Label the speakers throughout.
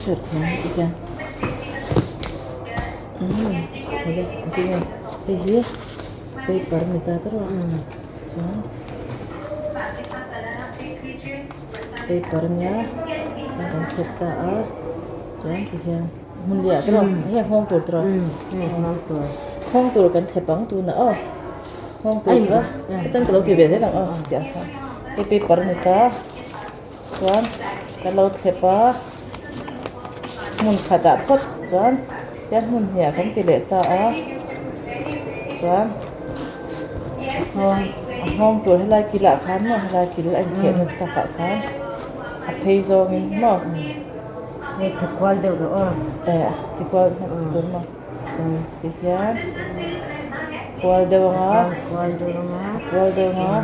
Speaker 1: Hriat thiam hi tikhian umm awle engtin nge hei hi paper a ni ta tawrh a chuan paper a nia chuan kan chhawp ta a chuan tikhian hmun liah tawrh a hei a nghawng tur tawrh a nghawng tur kan thlep ang tunah aw nghawng tur kha hetiang ka lo ti ve zel ang aw tiang khan hei paper a ni ta. Chuan ka lo thlep a, hmun khatah phawt chuan hian hmun hniah kan ti leh ta a, chuan a nghawng tur helai kilah khan maw helai kil a inkheh na takah khan a phei zawngin maw.
Speaker 2: Hei ti kual deuh rawh aw.
Speaker 1: E ti kual hmasa tur maw tihian kual deuh ang a.
Speaker 2: Kual deuh ang a.
Speaker 1: Kual deuh ang a.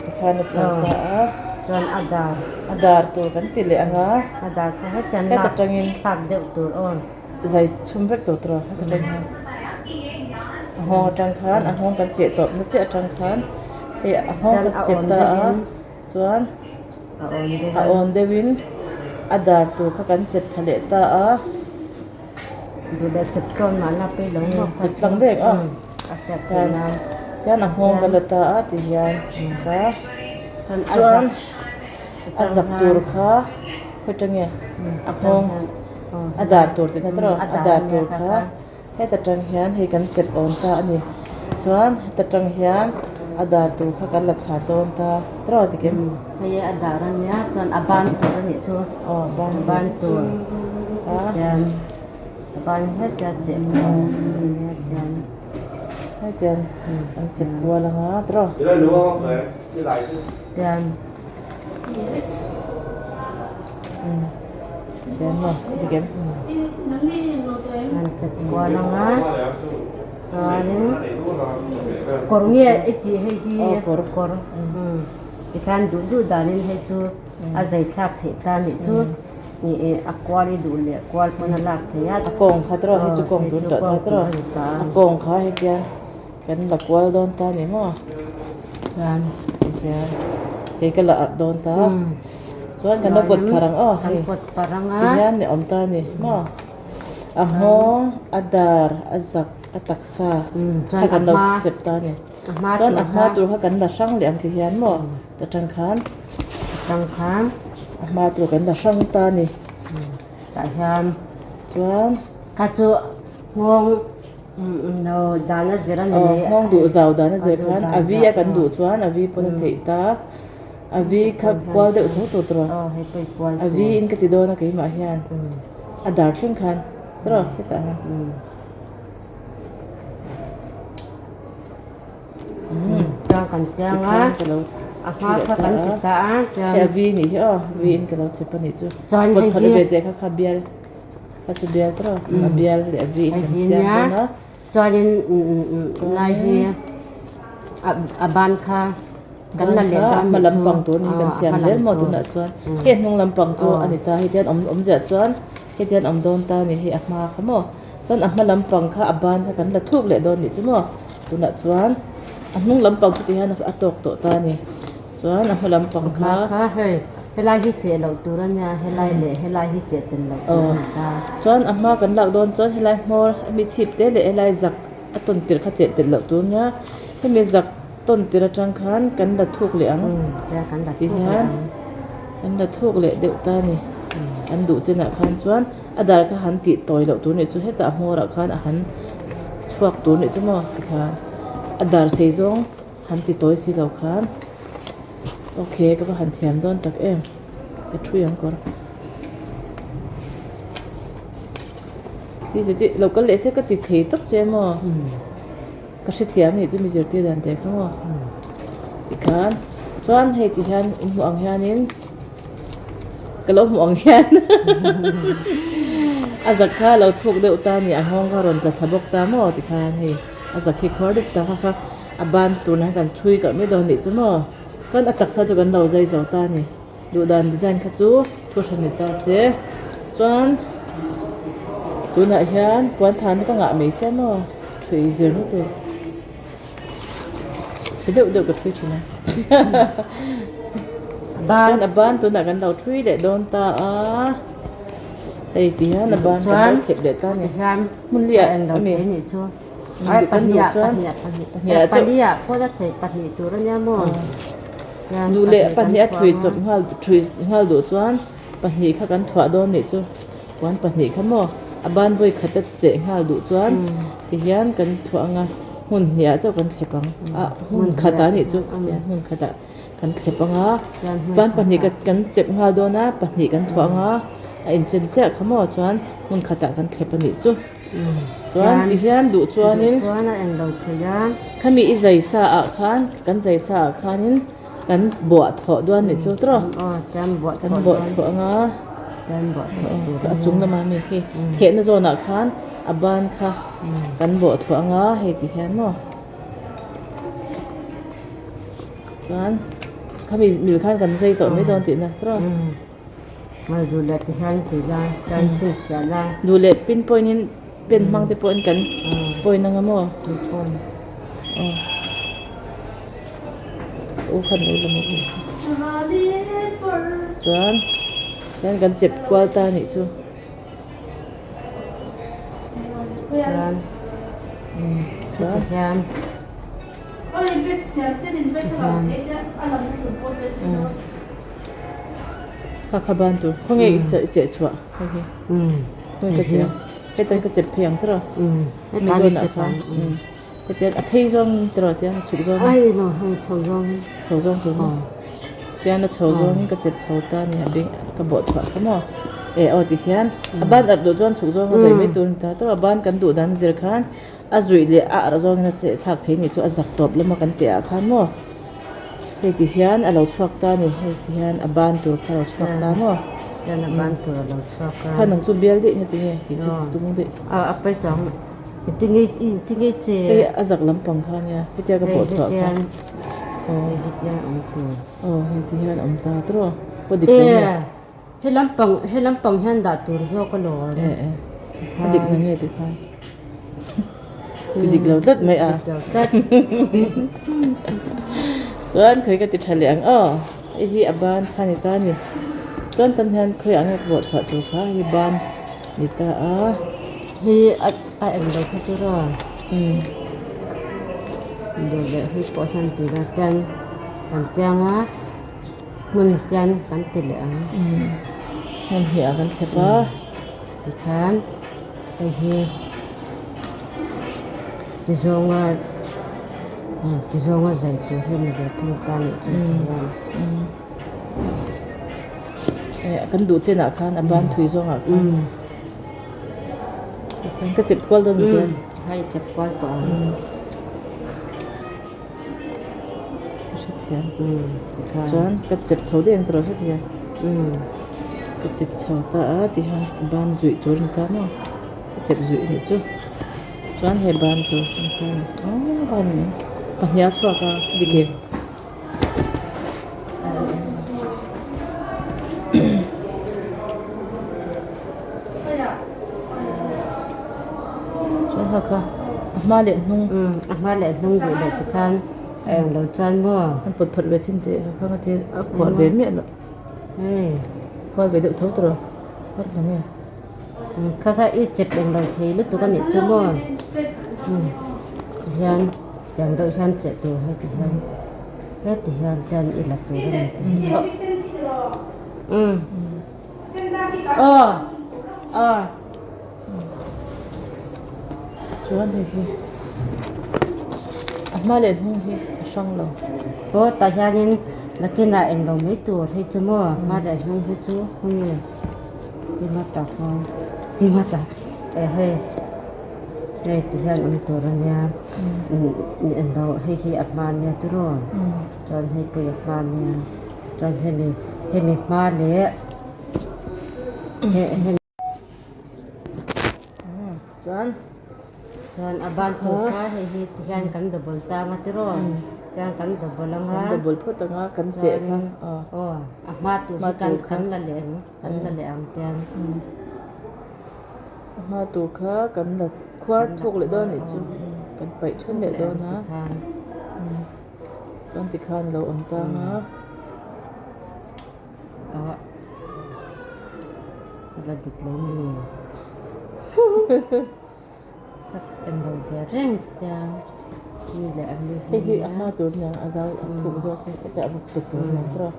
Speaker 1: Tikhan a chho ta a.
Speaker 2: Chuan a dar.
Speaker 1: A dar tur kan ti leh ang a.
Speaker 2: A dar chu hetiang lak
Speaker 1: atangin
Speaker 2: thlak deuh tur aw.
Speaker 1: Zai chhum vek tur tur aw heta tang hian. A nghawng atang khan a nghawng kan cheh tawp na chiah atang khan hei a nghawng kan chep ta a chuan a awn deuhin a dar tur kha kan chep tha leh ta a.
Speaker 2: Duh leh chep tlawn mahna pei lo ngawt
Speaker 1: kha. Chep tlang vek a.
Speaker 2: A hriat theih nan.
Speaker 1: Tian a nghawng ka la ta a ti hian ka chuan a zak tur kha khawi tang nge a nghawng a dar tur tihna tawrh a dar tur kha heta tang hian hei kan chep awm ta a ni chuan heta tang hian a dar tur kha kan la thla dawn ta tawrh a tikim.
Speaker 2: Hei a dar a nia chuan a ban tur a nih chu
Speaker 1: aw a
Speaker 2: ban tur hian. Ban heta cheh kual hian.
Speaker 1: Hetiang an chep kual ang a tiraw.
Speaker 2: Tian.
Speaker 1: Tian maw dik em.
Speaker 2: An chep kual ang a chuanin kawr nge i tih hei hi
Speaker 1: kawr
Speaker 2: kawr tikhan duh duh danin hei chu a zai thlak theih ta nih chu. Ni e, a kual i duh leh kual pawn a lak thei a.
Speaker 1: A kawng kha tawrh hei chu kawng tur tawh ta tawrh a kawng kha hetiang kan la kual dawn ta ni maw
Speaker 2: chuan
Speaker 1: tihian hei ka la arh dawn ta chuan kan la pawt phar ang aw
Speaker 2: kan pawt phar ang a
Speaker 1: tihian ni awm ta ni maw a nghawng a dar a zak a taksa kha kan lo chep ta ni chuan a hma tur kha kan la hrang leh ang tihian maw ta tang khan.
Speaker 2: Atang khan
Speaker 1: a hma tur kan la hrang ta a ni.
Speaker 2: Tah hian
Speaker 1: chuan
Speaker 2: kha chu nghawng lo dan a zir a ni mai.
Speaker 1: Aw nghawng duh zau dan a zir khan a vi a kan duh chuan a vi pawn a theih ta. A vi kha kual deuh tho tur tawh
Speaker 2: Aw hei pawh i kual
Speaker 1: a vi in ka ti dawn a keimah hian a dar thleng khan tawrh hetah hian.
Speaker 2: Chuan kan piang a, a hma kha kan che ta a chuan.
Speaker 1: Hei a vi nih hi aw, vi in ka lo chep a nih chu.
Speaker 2: Chuan hei hi.
Speaker 1: Pawt phawt a ve teh kha kha bial, kha chu bial tawrh a, a bial leh a vi in kan siam dawn a.
Speaker 2: Chuanin lai hi a ban kha kan la leh dawn
Speaker 1: A hma lampang tur ni kan siam zel maw tunah chuan. Hei a hnung lampang chu a ni ta, hetiang awm ziah chuan hetiang awm dawn ta a ni hei a hma kha maw. Chuan a hma lampang kha a ban kha kan la thuk leh dawn nih chu maw. Tunah chuan a hnung lampang chu tihian a tawk tawh ta a ni. Chuan a hma lampang kha.
Speaker 2: A hma kha hei helai hi cheh loh tur a nia helai leh helai hi cheh tel loh tur a ni ta.
Speaker 1: Chuan a hma kan lak dawn chuan helai hmawr hemi chhip te leh helai zak a tawn tirh kha cheh tel loh tur a nia. Hemi zak tawn tirh atang khan kan la thuk leh ang tihian kan la thuk leh deuh ta a ni. An duh chinah khan chuan a dar kha han tih tawi loh tur nih chu hetah hmawrah khan a han. Chhuak tur nih chu maw tikhan a dar sei zawng han ti tawi si lo khan okay ka va han thiam dawn tak em ka thui ang kawr ti che ti lo kal leh se ka ti thei tawp che maw ka hrethiam nih chu mi zirtir dan te kha maw tikhan chuan hei ti hian in hmuh ang hianin. Ka lo hmuh ang hian a zak kha a lo thuk deuh ta a ni, a nghawng kha a rawn tla thla bawk ta maw tikhan hei a zak hi khuar deuh ta kha kha a ban tur hian kan chhui tawh mai dawn nih chu maw chuan a taksa chu kan lo zai zo ta a ni duh dan design kha chu thu hran ni ta se chuan tunah hian puan than ka ngah mai sia maw thui zir na tur chhe deuh deuh ka thui thin a chuan a ban tunah kan lo thui leh dawn ta a. Hei ti hian a ban kan lo thlep leh ta a ni. Hmun liah a mi. Hmun kan duh chuan pahnih ah chauh duh leh pahnih a thui chawp nghal thui nghal duh chuan pahnih kha kan thuah dawn nih chu puan pahnih kha maw a ban vawi khat a cheh nghal duh chuan ti hian kan thuah ang a hmun hnih ah chauh kan thlep ang ah hmun khat ah nih chu hmun khat ah. Kan thlep ang a, chuan pahnih kan chep nghal dawn a, pahnih kan thuah ang a, a inchen chiah kha maw chuan hmun khatah kan thlep a nih chu. Chuan tihian duh chuanin khami i zai sa ah khan kan zai sa ah khanin kan buah thawh dawn a nih chu tawh kan buah thawh ang a, a chung lamah mi hi thehna zawnah khan a ban kha kan buah thawh ang a hei tihian maw. Chuan khami mil khan kan zai tawh mai dawn tihna tawh.
Speaker 2: Duh leh ti hian ti la kan chhinchhiah la.
Speaker 1: Duh leh pin point in pen hmang te pawhin kan point anga maw. U khan lo la mai chuan hian kan chep kual ta anih chu.
Speaker 2: Chuan chuan hian
Speaker 1: Kha kha ban tur khawnge i cheh chhuah hei hi khawnge ka cheh heta ka chep phei ang tiraw mi zawnah khan hetiang a phei zawng tiraw tiang a chhuk zawng chho zawng tur maw tiang a chho zawngin ka chep chho ta a ni a beng ka bawh thuah kha maw eh aw tikhian a ban arh duh chuan chhuk zawng a zai mai tur a ni ta tawp a ban kan duh dan zir khan a zuih leh a arh zawngin a cheh thlak thei ni chu a zak tawp lama kan teh ah khan maw hei ti hian a lo chhuak ta a ni hei ti hian a ban tur kha a lo chhuak ta maw
Speaker 2: hian a ban tur a lo chhuak a
Speaker 1: kha nang chu bial daih nga tinge tih chu tum daih
Speaker 2: a a pai chuang tinge tinge che
Speaker 1: hei a zak lampang kha ania hetia ka pawh thuah kha aw
Speaker 2: hei hetiang awm tur
Speaker 1: aw hei ti hian awm ta tawh a dik lo nge
Speaker 2: He lampang he lampang hian dah tur zawk a lawm.
Speaker 1: Eh eh a dik na nge tikhan ti dik lo tlat mai a.
Speaker 2: Dik lo tlat.
Speaker 1: Chuan khawi ka ti tha leh ang aw hei hi a ban kha ni ta a ni chuan tan hian khawi ah nge ka bawh chhuah tur kha hei ban ni ta a.
Speaker 2: Hei a a eng lo kha chu raw.
Speaker 1: Umm.
Speaker 2: Duh leh hei pawh hian tih la ten kan tiang a. Hmun hian kan ti leh ang.
Speaker 1: Hmun hnih ah kan thlep a.
Speaker 2: Tikhan hei hi tizawnga tizawnga zai tur hi ni ve thung ta nih chu tikhian.
Speaker 1: Kan duh chenah khan a ban thui zawngah khan ka chep kual dawn ni hian.
Speaker 2: Hei chep kual tawh ang.
Speaker 1: Ka hrethiam chuan ka chep chho daih ang tawh heti hian ka chep chho ta a ti hian ban zuih tur a ni ta maw ka chep zuih anih chu chuan he ban chu a ni ta a ni aw ban pahnih a chhuak a dik em. Chuan ha kha a hma leh hnung.
Speaker 2: Umm a hma leh hnung duh leh te khan a eng lo chuan maw.
Speaker 1: An pawt phawt ve chin teh ha kha nga te a khual ve miah loh.
Speaker 2: Hei.
Speaker 1: Khual ve deuh tho tawh rawh har na nge.
Speaker 2: Umm kha kha i chep eng lo thei lutuk a nih chu maw. Umm tihian tiang deuh hian cheh tur heti hian heti hian hian i la tur a ni tih hi. Umm. Aw aw.
Speaker 1: Chuan hei hi a hma leh hnung hi a hrang lo.
Speaker 2: Aw tah hianin nakinah eng lo mai tur hei chu maw hma leh hnung hi chu khawnge hima tak aw hima tak eh hei hei ti hian awm tur a nia eng lo hei hi a hma nia tiraw chuan hei pawh hi a hma nia chuan hemi hemi hma leh he.
Speaker 1: Chuan
Speaker 2: chuan a ban tur kha hei hi ti hian kan double tang a tiraw chuan kan double ang a
Speaker 1: kan double phawt ang a kan cheh kha
Speaker 2: aw a hma tur hi kan kan la leh ang kan la leh ang tiang
Speaker 1: a hma tur kha kan la khuar thuk leh dawn anih chu kan paih then leh dawn a chuan tikhan a lo awm tang a.
Speaker 2: Aw. la dik lo ni ka en lo ve reng sia mi leh a mi
Speaker 1: hei hi a hma tur aniang a zau a thuk zawk hi hetah vawk tuk tur aniang tawh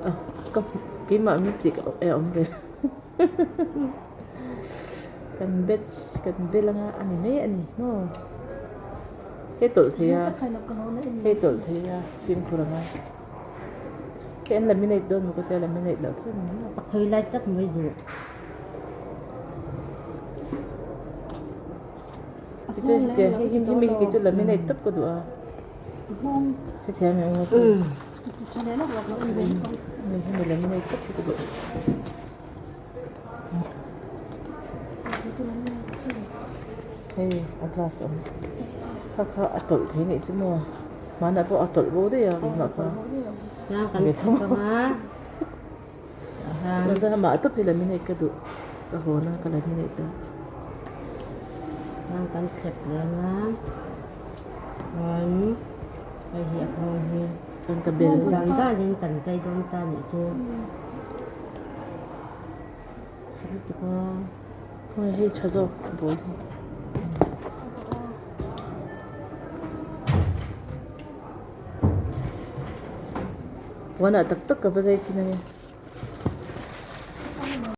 Speaker 1: a ka keimah mi tih e awm ve kan batch kan bel anga a ni mai a ni maw hei tawlh thei a hei tawlh thei a fimkhur anga hei an laminate dawn maw ka tia laminate loh tho ni maw
Speaker 2: a khawi lai tak mai duh.
Speaker 1: Tichuan hetiang hei hi hemi hi keichu laminate tawp ka duh a hetiang ang emaw chu hemi hemi laminate tawp hi ka duh hei a glass awm kha kha a tawlh thei nih chu maw hmanah pawh a tawlh bo daih a keimah kha chuan amah tawp hi laminate ka duh ka hawn a ka laminate a.
Speaker 2: Chuan kan thlep leng a chuan hei hi a nghawng hi
Speaker 1: chuan ka bel
Speaker 2: dan danin kan zai dawn ta nih chu chhe lutuk a.
Speaker 1: Hei tha zawk ball hi. Puanah tak tak ka va zai chhin a ni.